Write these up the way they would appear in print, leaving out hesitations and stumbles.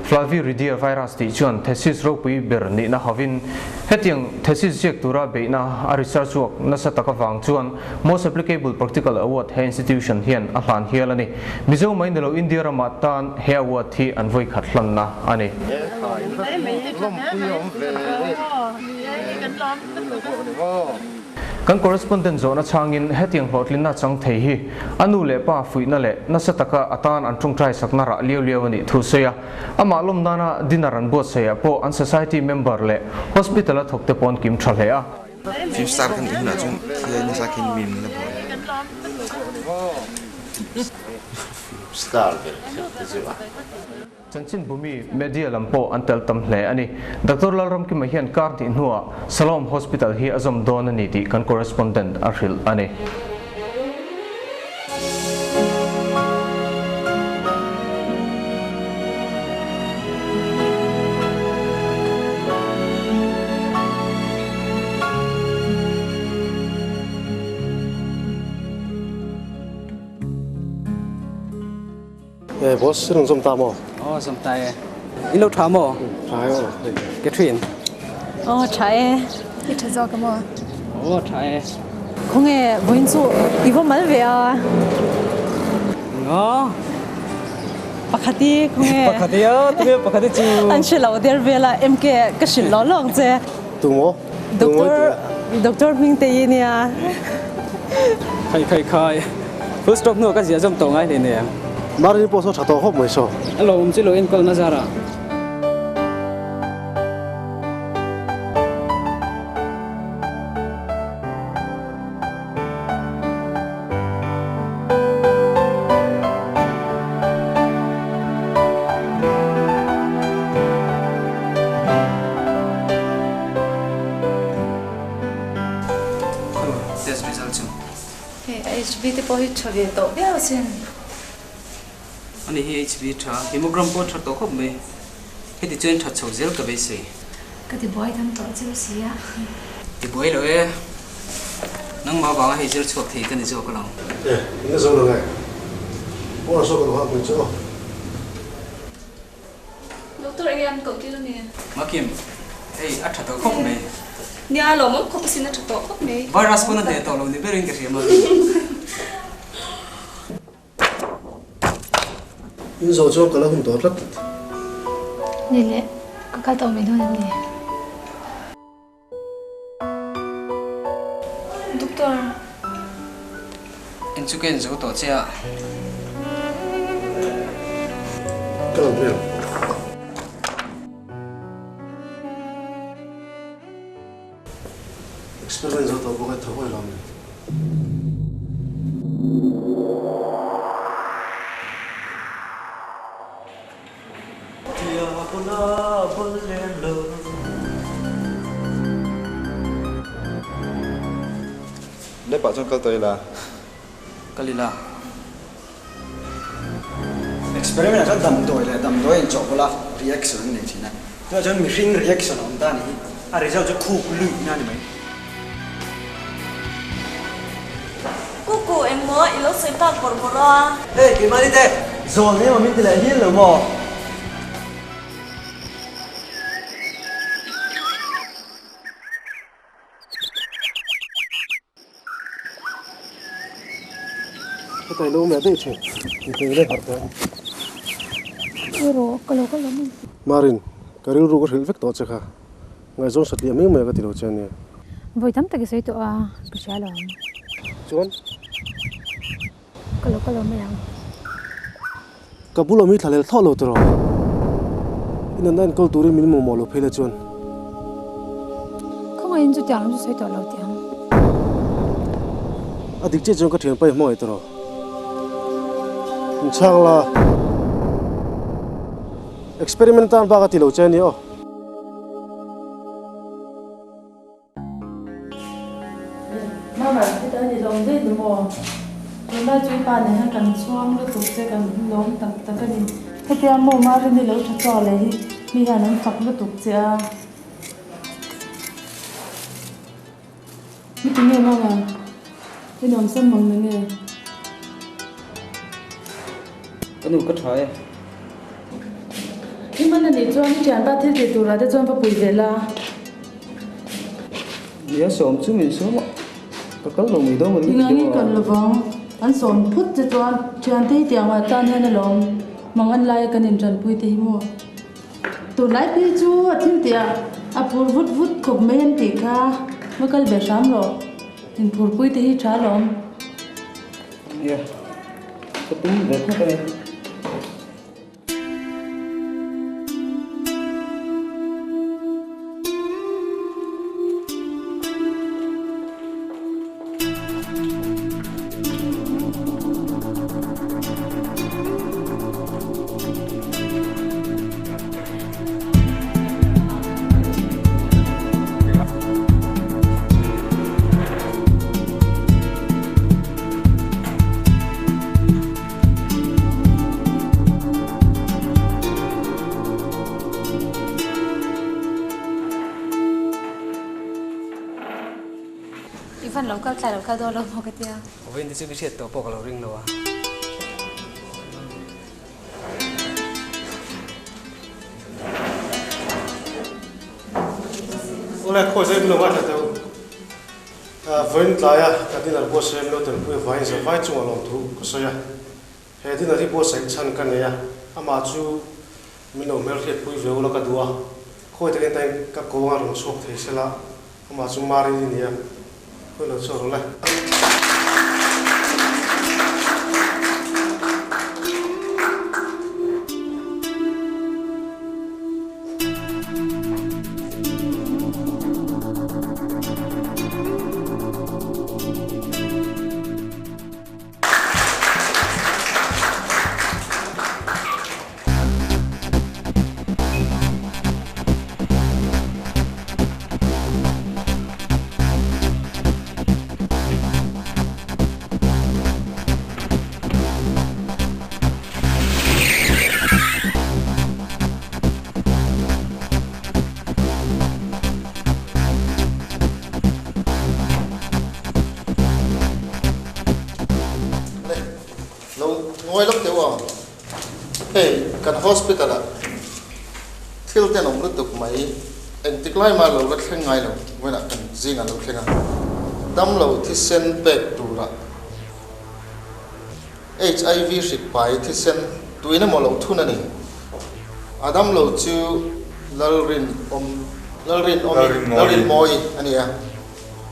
Flaviviridae virus tih chuan thesis ropui ber nihna hovin hetiang thesis ziak tura beihna a research work nasa tak avang chuan Most Applicable Practical Award he institution hian a hlan hial a ni. Mizo mai nilo India ramah tan he award hi an vawi khat hlanna a ni. Kan correspondent zawhna chhangin hetiang hlawhtlinna chang thei hi a nu leh pa fuihna leh nasa taka a tan an tawngtai sakna rah liau liau a nih thu sawi a. Amah lawm nana dinner an buatsaih ah pawh an society member leh hospital a thawkte pawh an kim tha hle a. Film star kan nih hunah chuan khilai nasa khin mim la buai. Film star ber kher te chu a. Chanchin bumi media lam pawh an tel tam hle a ni. Doctor Lalramkima hian kar hnih hnuah Salom Hospital hi a zawm dawn a ni tih kan correspondent a hrilh a ni. E boss, i rawn zawm ta maw? Aw zawm ta e. I lo tha maw? Tha e aw. Catherine. Aw tha e. I tha zawk a maw? Aw tha e. Khawnge vawiin chu i va mal ve a? Aw. Pakhati khawnge. Pakhati a, tunge pakhati chu? An hre lo der vel a, MK ka hrilh lo lo ang che. Tu maw? Doctor Doctor Hmingtei nia. Khai khai khai. Full stop hnuah ka ziah zawm tawh ngai hle nia. Marini pawh saw tha tawh khawp mai saw. A lo awm chu lo enkawl na zar ah. Test result chu. Hei HB te pawh hi tha ve tawh viau asin. Ani hi HB tha, hemogram pawh tha tawh khawp mai. Heti chuan tha chho zel ka beisei. Ka ti buai tam tawh cheu si a. Ti buai lo e. Nangmah vanga hei zir chhuak thei ka ni zawk alawm. E, in la zo lo nge? Pawn a saw ka lo hak mai chu aw. Doctor enge an koh tir a ni? Makim, hei a tha tawh khawp mai. Nia, lawmawm khawp asin a tha tawh khawp mai. Virus pawn a hneh tawh lo ni berin ka hria Makim. In zawh chuan ka la hun tawh tlat. Ni le, ka kal tawh mai dawn em ni? Doctor. En chu ka en zo tawh che a. Ka lo hmel. Experiment zo tawh bawk e tho hawi lo ni. Lep ah chuan kal tawh ila. Kal ila. Experiment ah chuan damdawi leh damdawi a inchawhpawlh a, reaction an nei thin a. Chuvang chuan mihring reaction a awm ta a ni hi, a result chu khuk luihna a ni mai. Kuku engmaw i lo sawi tak bawrh bawrh a? Hey keimahni te, zawl nei maw min ti leh hial lo maw? Heta ilo meh daih thin, inthei leh harh tawh. Rawh, ka lo kal lo mai. Marin, ka rilru ka hrilh vek tawh che kha. Ngaihzawn satliah mai mai ka ti lo che a nia. Vawi tam tak i sawi tawh a, ka hria lo ang. Chuan? Ka lo kal lo mai ang. Ka bul awm hi thla lel thlawh lo tiraw? I nunna enkawl turin min mamawh lo phei la chuan. Khawngaihin chutiang lam chu sawi tawh lo tih ang. A dik chiah chuan ka thianpa i hmangaih tiraw? In chhang la. Experiment tan bak a ti lo che a ni aw. Mama, heta ni lawm daih ni maw? Tunlai chu i pa nen hian kan chhuang lutuk che, kan lawm tak tak a ni. Hetia maw Marini lo tha chhuak leh hi mi hian an fak lutuk che a. Mi tinge Mama, i nuamsam mang na nge? Ka nu ka tha e. I man a nih chuan i thianpa thil tih turah te chuan va pui ve la. Nia sawm chu min sawm a, ka kal lo mai dawn ka ring Engah nge kal lovang? An sawm phut che chuan thiante hi tiang ah tan hian alawm mang an laia kan intanpui te hi maw? Tunlai phei chu a thil tih ah a phur vut vut khawp mai an tih kha va kal ve hram rawh. Inphurpui te hi tha alawm. Nia, ka tum ve phawt a ni. I van lo kal tlai lo kal dawn lo maw ka tia. Vawiin te chu mi hriat tawh pawh ka lo ring lo a. Awle khawi zai lo ngaithla teh u. Vawiin tlaia ka dinner buatsaih lo telpui vaiin zavai chungah lawmthu ka sawi a. He dinner hi buatsaih chhan ka nei a, amah chu min lo hmelhriatpui ve ula ka duh a. Khawi takin tain ka kawnga rawn chhuak thei sela, amah chu Marin i ni a, khawi lo chhuak rawh le. Le, lo ngawi lawk deuh a, hei kan hospital ah thil ten awm lutuk mai, engtik lai mah lo la thleng ngai lo, vawiinah kan zingah lo thleng a, damlo thisen pek turah HIV hrik pai thisen tuin emaw lo thun a ni. A damlo chu Lalrinawm Lalrinawmi Lalrinmawi a ni a.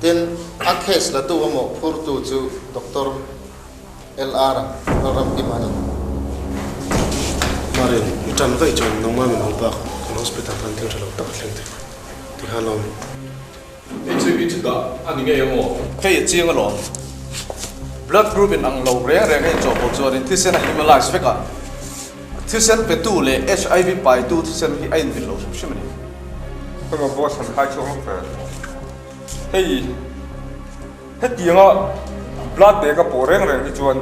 Tin, a case la tu emaw phurtu chu Doctor LR Lalramkima a ni. Marin, i tan vaih chuan nangmah min haw bak kan hospital tan thil tha lo tak a thleng thei tikhan awm. HIV chu dah a ni ngei emaw? Hei a chiang alawm. Blood group in ang lo reng reng a inchawhpawlh chuanin thisen a hemolyze vek a, thisen petu leh HIV paitu thisen hi a inmil lo hrim hrim a ni. Hema boss han khai chhuak lawk ve. Hei hetianga blood bag a pawh reng reng hi chuan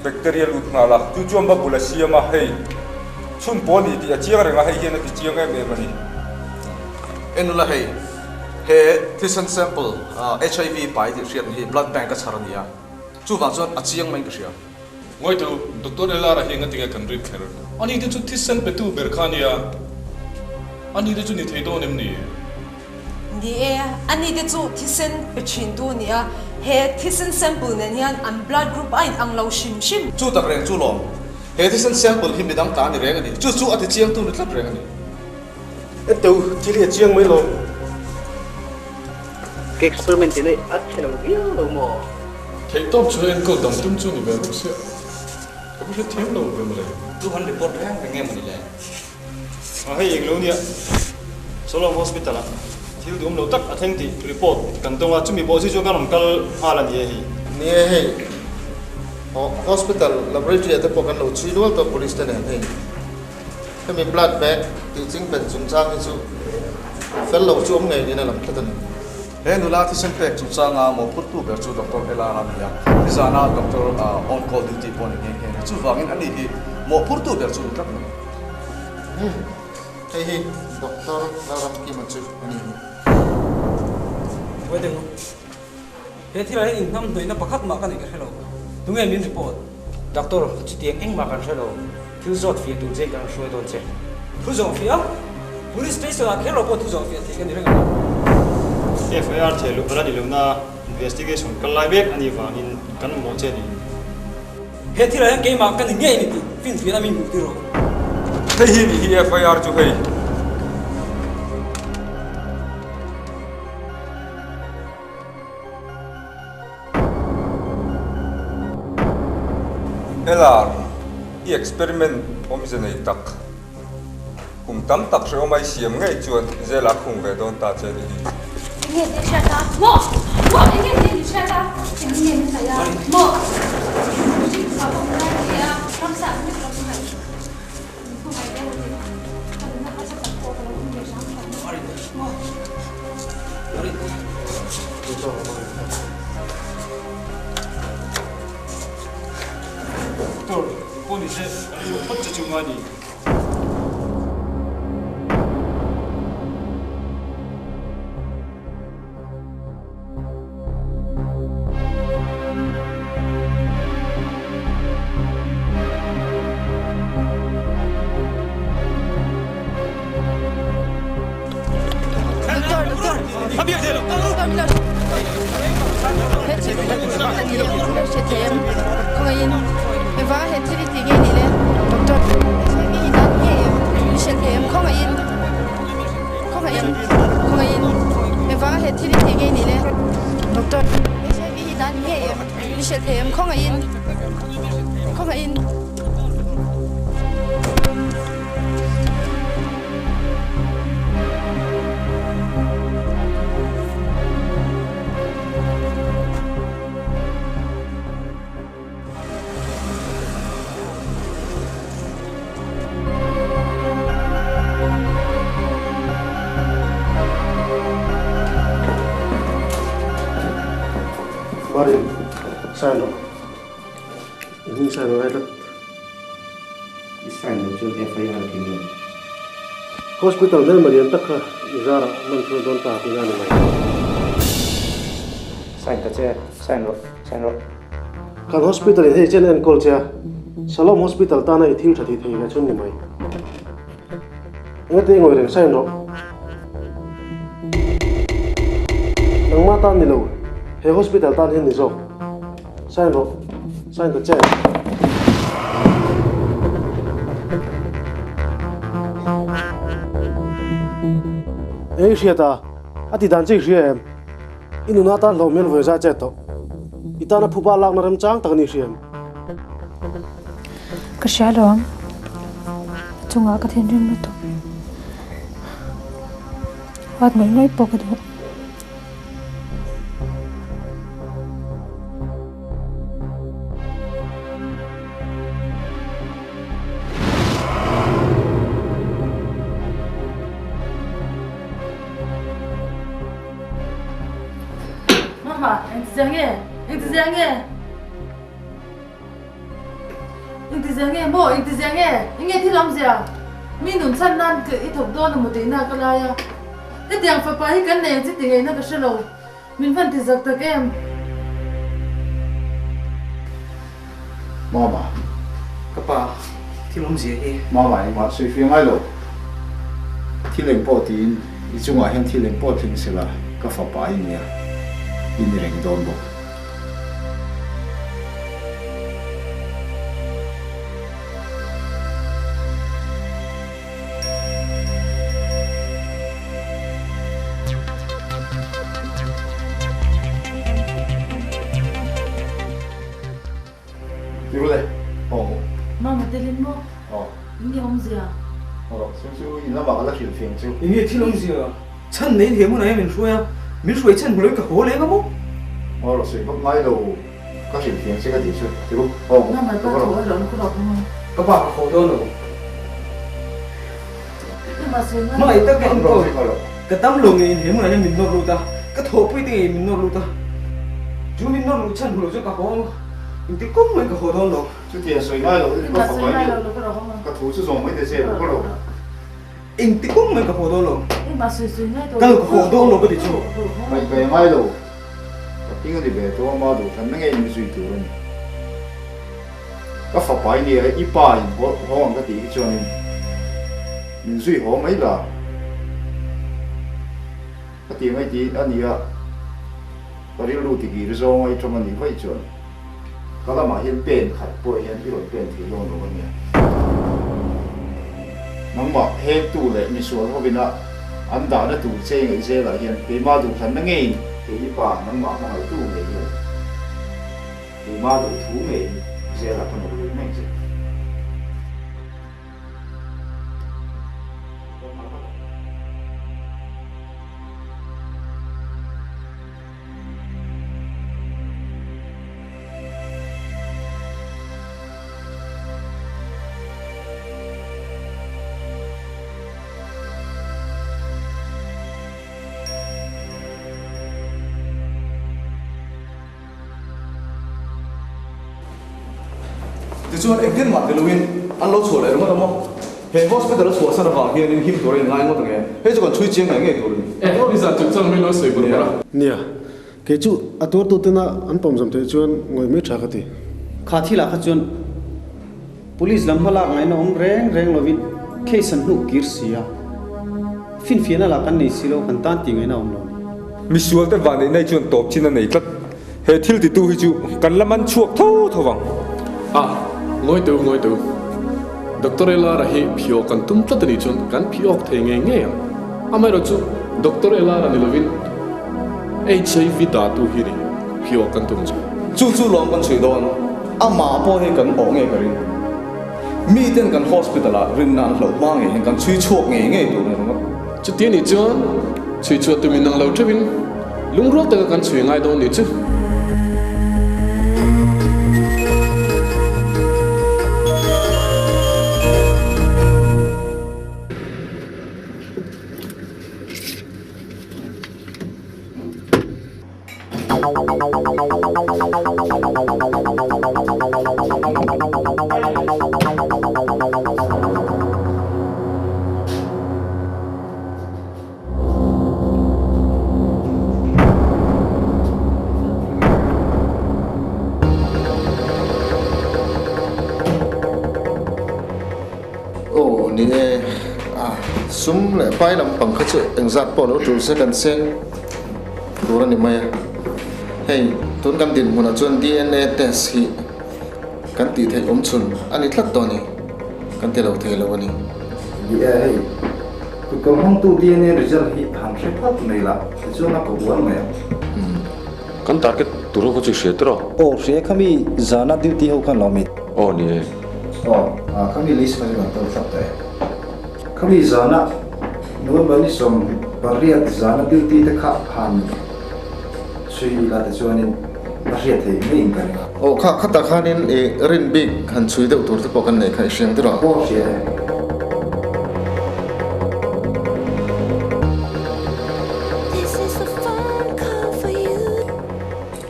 bacteria lut nghal a, chu chuan bubble a siam a, hei chhun pawh a ni tih a chiang reng a, hei hian a ti chiang em em a ni. Enula hei. He thisen sample HIV pai tih hriatna hi blood bank a chhar a ni a, chuvang chuan a chiang maiin ka hria. Ngawitu, Doctor Elara hi engatinge kan rin kher? Ani te chu thisen petu ber kha a nia, ani te chu ni thei dawn em ni? Ni e, ani te chu thisen pe thintu a ni a, he thisen sample nen hian an blood group a inang lo hrim hrim. Chu tak reng chu lawm, he thisen sample hi midang ta a ni reng a ni, chu chu a ti chiangtu ni tlat reng a ni. Eteu, thil hi a chiang mai lo. Ka experiment in a chhe lo viau lo maw? Theihtawp chu enkawl dam tum chu ni ve bawk sia, ka va hrethiam lo ve mawle. Tu han report reng reng em mawni le? A hei eng lo nia, Solom Hospital ah thil duhawm lo tak a thleng tih report kan dawng a, chumi pawh zui chuan kan rawn kal nghal a ni e hei. Ni e hei, Hospital laboratory ah te pawh kan lo chhui nual tawh police te nen hei. Hemi blood bag tih chingpen chungchang hi chu fel lo chu awm ngei niin a lang tlat a ni. He nula thisen pek chungchanga mawhphurtu ber chu Doctor Ella a ni a, nizana Doctor on call duty pawh a ni nghe nghe a ni. Chuvangin ani hi mawhphurtu ber chu a ni tlat mai. Umm, hei hi Doctor Lalramkima chu a ni hi. Wait eng u, he thilah hian inhnamhnawihna pakhat mah ka neih ka hre lo. Tunge min report? Doctor, chutiang engmah kan hre lo. Thil zawt fiah tur che kan hruai dawn che. Thu zawh fiah a, Police station ah kher lo pawh thu zawh fiah thei ka ni reng ang. FIR theh luh ala ni lo na investigation kal lai mek a nih vangin kan mamawh che a ni. He thil ah hian keimah ka ni ngei a ni tih finfiahna min hmuh tir rawh. Hei hi ni hi FIR chu hei. LR, I experiment awmze nei tak, kum tam tak hrehawm ai siam ngei chuan zela khung ve dawn ta che ni hi. Enge ni hriat a? Maw? Maw? Enge ni hriat a? Enge ni hriat a? Maw? Doctor, pawh ni se an hmuh phawt che chu ngai ni. Marin, sign rawh. I hming sign a ngai tlat. I sign loh chuan FIR tih nge? Hospital hmelma lian tak kha i zarah man chhuah dawn ta tihna a ni mai. Sign ta che, sign rawh, sign rawh. Kan hospital in hei chen a enkawl che a, Shalom Hospital tana i thil tha tih thei ve chun ni mai. Engati ngawi reng sign rawh. Nangmah tan ni lo, he hospital tan hian ni zawk. Sign rawh, sign ta che. Eng i hriat a, a ti dan che i hria em? I nuna tan hlauh hmel vawi zai che tawh. I tana phuba lakna remchang tak a ni hria em? Ka hria lo ang. A chungah ka thinrim lutuk. Huat ngawih ngawih pawh ka duh. Mama, engti zia nge? Engti zia nge? Engti zia nge maw? Engti zia nge? Enge thil awmzia? Mi nun chhan nan i thawk dawn a maw tihna ka lai a. Hetiang fapa hi kan nei ang chi ti ngaihna ka hre lo. Min van ti zak tak em? Mama. Ka pa, thil awmzia hi. Mama, engmah sawi fia ngai lo. Thil engpawh tiin i chungah hian thil engpawh thleng sela ka fapa i nia, i ni reng dawn bawk. Tirule, aw. Mama telin maw? Aw. Enge awmzia? Aw, chu chu in lamah ka la hrilh feng chu. Enge thil awmzia? Chhan nei he hmunah hian min hruai a, min hruai chhan hmu loin ka haw leng a maw? Aw, rawh sawi vak ngai lo. Ka hrilh feng che ka tih chu. Tiru, aw. Mama pa thu a rawn kawrh maw? Ka pa ka haw dawn lo. Hmangaih tak ka enkawl. Ka dam lo ngeiin he hmunah hian min nawr lut a, ka thawhpui te ngeiin min nawr lut a. Chu min nawr luh chhan hmu lo chu ka haw ang, engti kawng mahin ka haw dawn lo. Chutia sawi ngai lo in ka fapa in ka thu chu zawng mai ta che lo ka lo. Engti kawng mahin ka haw dawn lo. Ka lo ka haw dawn lo ka ti chu. Ngaih ve ngai lo. Ka hming a ni ve tawh a, ma duhthlanna ngeiin mi zui tur a ni. Ka fapa i nia, i pa in haw ang ka tih hi chuanin. Min zui haw mai la. Ka ti ngai ti a nia, ka rilru tikir zawng ai tawng a nih vaih chuan ka lamah hian pen khat pawh hian i rawn pen thei dawn lo a nia. Nangmah hektu leh misual hovina an dahna tur che ngaih zelah hian keimah duhthlanna ngeiin kei i pa nangmah hmangaihtu ngei hian keimah duhthu ngeiin zelah ka nawr lut mek che. Tichuan engtin mah ti loin an lo chhuah leh ringawt a maw? He hospital a chhuahsan avang hianin him tur a inngai ngawt ang e. Hei chu kan chhui chiang ngei ngei tur a ni. Eh, nizan chu chang min lo sawi bur bur a. Nia, kei chu a tuartu tena an pawmzam theih chuan ngawih mai tha ka ti. Kha thilah kha chuan Police lam hmalak ngaihna awm reng reng lovin case an hnuh kir si a, finfiahna lah kan nei si lo, kan tan tih ngaihna awm lo a ni. Misualte vanneihna hi chuan tawp chin a nei tlat. He thil titu hi chu kan la man chhuak tho tho vang. A, ngawi teu, ngawi teu. Doctor Elara hi phiawk kan tum tlat a nih chuan kan phiawk thei ngei ngei ang. Amaherawh chu Doctor Elara ni lovin HIV dahtu hi ni phiawk kan tum chu. Chu chu lawm kan chhui dawn. Amah pawh hi kan awh ngei ka ring. Miten kan hospital ah rinna an hloh hma ngei hian kan chhui chhuak ngei ngei tur a ni ringawt. Chuti anih chuan chhui chhuah tumin nang lo theuhin lungrual taka kan chhui ngai dawn nih chu. Aw ni e, sum leh pai lampang kha chu engzat pawh lo tul se kan seng. Tur a ni mai a, hei tun kan dinhmunah chuan dna test hi kan tih theih awm chhun a ni tlat tawh a ni, kan ti lo thei lo a ni. Ni e, hei kut kawr hmangtu dna result hi han hre phawt mai la, tichuan a ko bual mai ang. Kan target tur ho kha chu i hria tiraw? Aw hria khami zana duty ho khan lo mi. Aw ni e. Aw, khami list kha chu kan tel thlap tawh e. Khami zana November ni 18 zana duty te kha han chhui ila te chuanin a hriat thei mai in ka ring a. Aw kha khatah khanin i rin bik han chhui deuh tur te pawh kan nei kha i hriang tirh a? Aw hria e.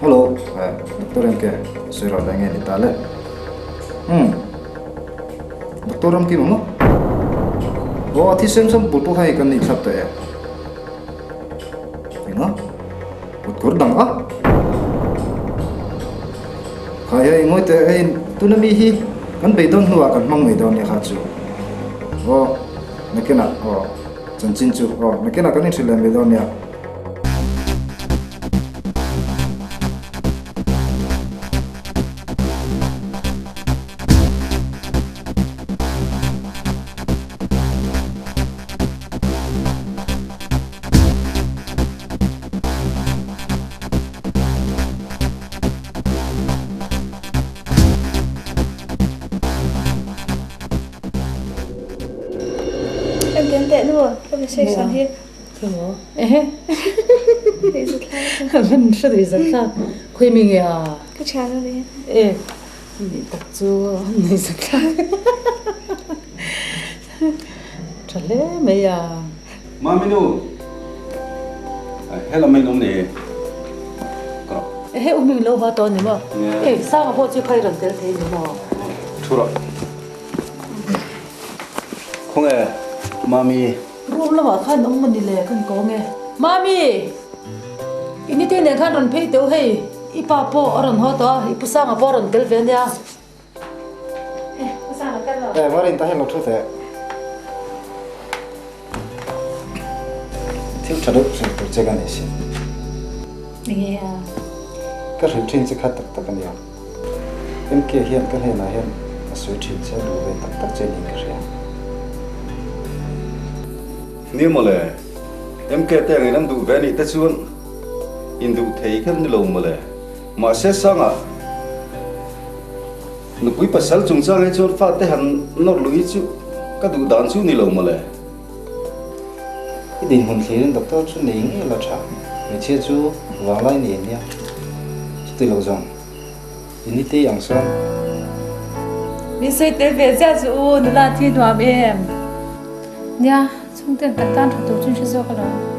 Hello, Doctor MK, sawi rawh la enge ni ta le? Umm. Doctor Ramkima maw? Aw a thisen sam pul pawh kha hei kan nei thlap tawh e. Enga? Kut kawr dang a? Khai hei ngawi teh hei tuna mi hi kan beidawn hnuah kan hmang mai dawn nia kha chu. Aw nakinah aw chanchin chu aw nakinah kan inhrilh leh mai dawn nia. Em ken teh nu, ka message ang hi. Ehe. Van hre dei zat thlak. Khawi mi nge a? Ka thian a ni. E. Ni tak chu nei zat thlak. Tha hle mai a. Mami nu. Helam mai in awm nei e. Ka rawh. Ehe u ming lo va tawh a ni maw? Ei Sanga pawh chu kha i rawn tel thei ni maw? Thu rawh. Khawnge Mami? Room lamah khan awm maw ni le kan kawng e. Mami! I nite nen khan rawn phei teuh hei. I pa pawh a rawn haw tawh a, i pu Sanga pawh a rawn tel ve a nia. Eh, Marin ta hian lo thu teh. Thil tha deuh sawi tur che ka nei sin. Enge a? Ka hrilh thin che kha tak tak a nia. MK hian ka hnenah hian a sawi thin che a duh ve tak tak che niin ka hria. Ni mawle, MK te angin an duh ve anih te chuan induh thei kher ni lo mawle. Mahse Sanga nupui pasal chungchang hi chuan fate han nawr luh hi chu ka duh dan chu ni lo mawle. I dinhmun thlirin doctor chu nei ngei la tha, hmeichhia chu vanglai nei ania, chuti lo zawng i ni tei ang sawn. Min sawi tel ve ziah chu u, nula thi nuam em? Nia, chhungten kan tan tha tur chu in hre zawk alawm.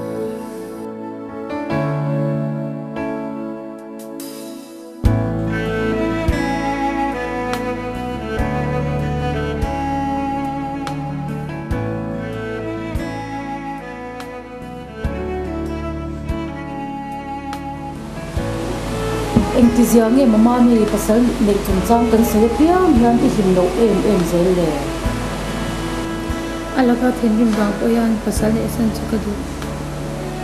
Engtizia nge mama mi pasal neih chungchang kan sawi apiang hian i hlim loh em em zel le? A laka thinrim vang pawh hian pasal neih san chu ka duh.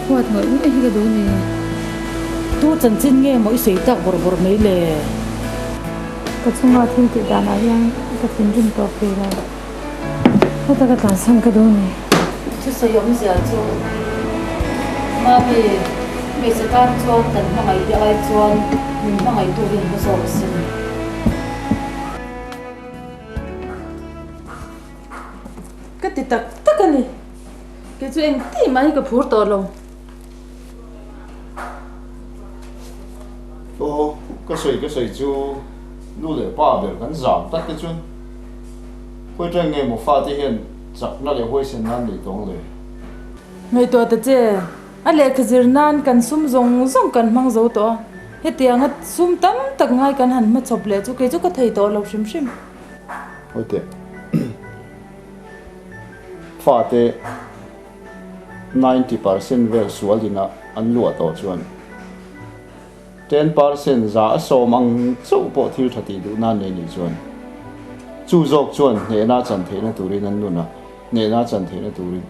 Huat ngawih ngawih hi ka duh ni. Tu chanchin nge maw i sawi tak bawrh bawrh mai le? Ka chunga thil tih danah hian ka thinrim tawh thei lo. Heta ka tlansan ka duh ni. Thusawi awmzia chu Mami, hmeichhe tan chuan kan hmangaih te ai chuan min hmangaihtu hi an hmu zawk asin. Ka ti tak tak a ni. Kei chu engti mah hi ka phur tawh lo. Aw, ka sawi ka sawi chu nu leh pa ber kan zam tak te chuan khawi tang nge maw fate hian chakna leh huaisen nan nei tawng le? Ngaihtuah ta che, a lehkha zir nan kan sum zawng zawng kan hmang zo tawh a, hetianga sum tam tak ngai kan han hmachhawp leh chu kei chu ka thei tawh lo hrim hrim. Hawi teh. Fate 90% vel sual ina an luah tawh chuan 10% za a sawm ang chauh pawh thil tha tih duh nan nei nih chuan chu zawk chuan hnehna chan theihna turin an nun a, hnehna chan theihna turin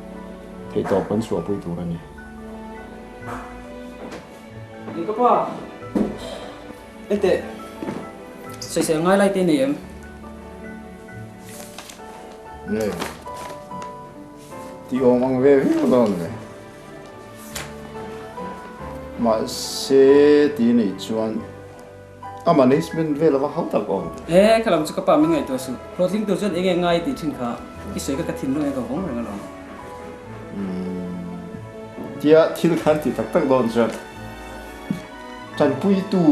theihtawp kan chhuahpui tur a ni. Ni ka pa. Enteh, sawisel ngai lai te nei em? Nge, ti awm ang ve viau dawn le. Mahse ti nih chuan a management vel ava hau tak awm. E, ka lam chu ka pa min ngaihtuah suh. Hlawhtling tur chuan enge ngai tih thin kha i sawi ka ka thinlung e ka vawng reng alawm. Tia thil khan ti tak tak dawn chuan Tanpuitu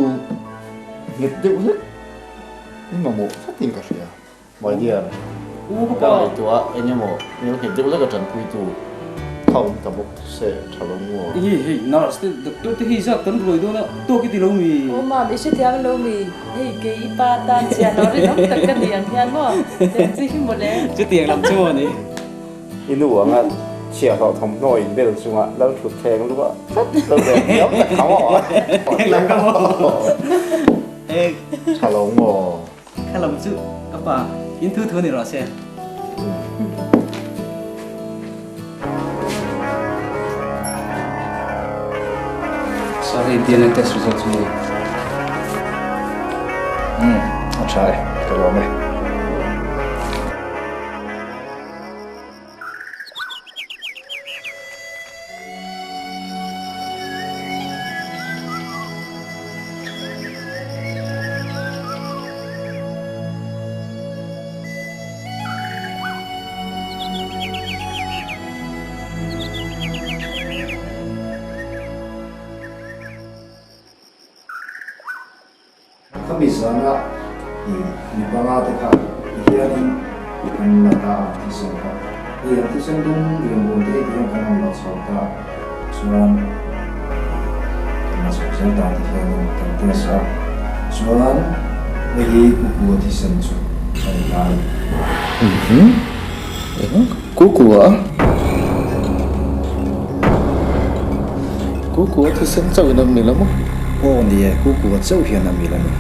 nghet deuh hlek i mamawh tlatin ka hria. My dear, ka ngaihtuah eng emaw hmel nghet deuh hlek a tanpuitu kha awm ta bawk se tha lo maw? Hei hei, nurse te doctor te hei zat kan ruai dawn a, tawk i ti lo mi? Aw mam, i hrethiam lo mi? Hei kei i pa tan chian lo rinawm tak ka ni ang hian maw? Tiang chi hi mawle. Chutiang lam chu maw ni? I nu anga chhiahhlawh thawmhnaw in bel chunga lal thut thleng luah tlat lo ve hniam tak kha maw? Eng lam ka maw? Tha lo maw? Kha lam chu ka pa in thu thu ni rawh se. Sorry, DNA test result chu nei. A tha e, ka lawm e. Khami zana i mi panga te kha ti hianin kan la ta ang thisen kha. Hei ang thisen dum lian bun te hi ti hian kan rawn la chho ta chuan kan la chho zel ta ti hianin kan test a. Chuan hei hi kukua thisen chu a ni ta a ni. Uhmm eng kukua kukua thisen chauhin a mil a maw? Aw ni e, kukua chauh hian a mil a ni.